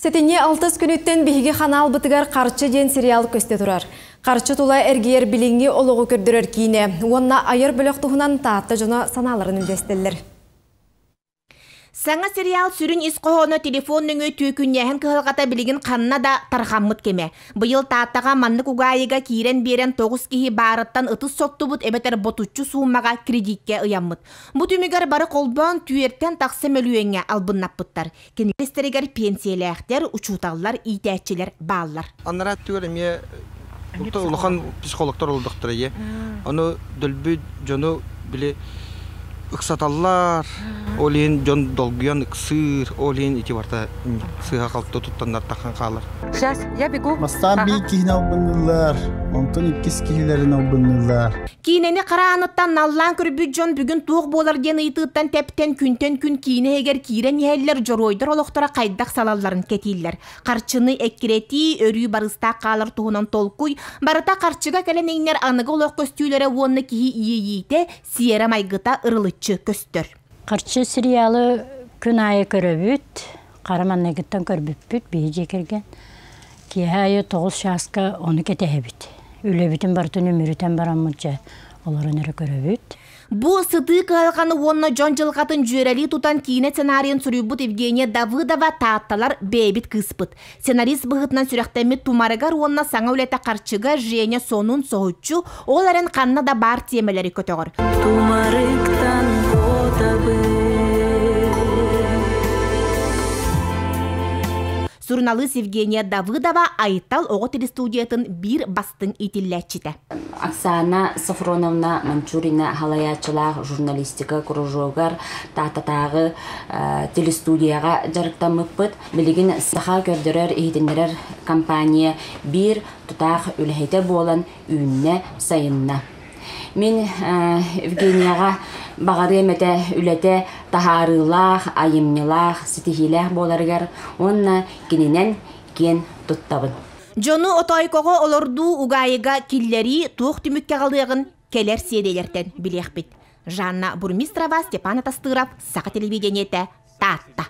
Сэтинньи алтыс күнүттэн биһиги ханаалбытыгар Харчы диэн сериал көстө турар. Харчы тула эргийэр билиҥҥи олоҕу көрдөрөр киинэ уонна айар бөлөх туһунан Таатта дьоно санааларын үллэстэллэр. Саҥа сериал сүрүн ис хоһооно телефон нөҥүө түөкүннээһин кыһалҕата билигин ханна да тарҕаммыт кэмэ. Быйыл Тааттаҕа маннык угаайыга киирэн биэрэн 9 киһи баарыттан ытыс соттубут эбэтэр ботуччу сууммаҕа кредиккэ ыйаммыт. Бу түмүгэр бары холбоон түөртэн тахса мөлүйүөҥҥэ албыннаппыттар. Кинилэр истэригэр пенсиялээхтэр, учууталлар, иитээччилэр бааллар. Анараа өттүгэр эмиэ улахан психологтар олордохторо ийэ. Ону дөлбүт дьону били ыксаталлар, ол иһин дьон долгуйан ыксыыр, ол иһин ити барыта сыыһа-халты туттаннар таххан хаалар. Сейчас, я бегу. Бастаан биир киһини албынныыллар, онтон иккис киһилэрин албынныыллар. Киинэни хара ааныттан наллаан көрбүт дьон бүгүн туох буолар диэн ыйытыыттан тэптэн күнтэн күн киинэ иһигэр киирэн иһэллэр, дьоруойдар олохторо хайдах салалларын кэтииллэр. Харчыны эккирэтии, өрүү барыстаах хаалар туһунан толкуй, барыта харчыга кэлэн иҥнэр аныгы олох көстүүлэрэ уонна киһи иэйиитэ, сиэрэ-майгыта ырылыччы көстөр. Харчы сериалы күн аайы көрөбүт, хара манныгыттан көрбүппүт биһи дьиэ кэргэн. Киэһэ аайы 9 чааска ону кэтэһэбит. Үлэбитин барытын үмүрүтэн бараммыт дьэ олорон эрэ көрөбүт. Бу сытыы кыһалҕаны уонна дьон дьылҕатын дьүөрэлии тутан киинэ сценарийын суруйбут Евгения Давыдова Таатталар бэйэбит кыыспыт. Сценарист быһыытынан сүрэхтэммит Тумарыгар уонна саҥа үлэтэ харчыга Женя сонун соһуччу, ол эрэн ханна да баар тиэмэлэри көтөҕөр. Тумарыктан куотабын. Суруналыыс Евгения Давыдова Айтал оҕо телестудиятын биир бастыҥ иитиллээччитэ. Оксана Софроновна Манчурина халайааччылаах журналистика кружогар Тааттатааҕы телестудияҕа дьарыктаммыппыт. Билигин саха көрдөрөр иһитиннэрэр компания биир тутаах үлэһитэ буолан үүннэ, сайынна. Мин Евгенияҕа баҕарыам этэ үлэтэ таһаарыылаах, айымньылаах, ситиһиилээх буоларыгар уонна кининэн киэн туттабын. Дьону отоойкоҕо олордуу угаайыга киллэрии туох түмүккэ аҕалыаҕын кэлэр сиэриэлэртэн билиэхпит. Жанна Бурмистрова, Степан Атастыров, Саха телевидениетэ, Таатта.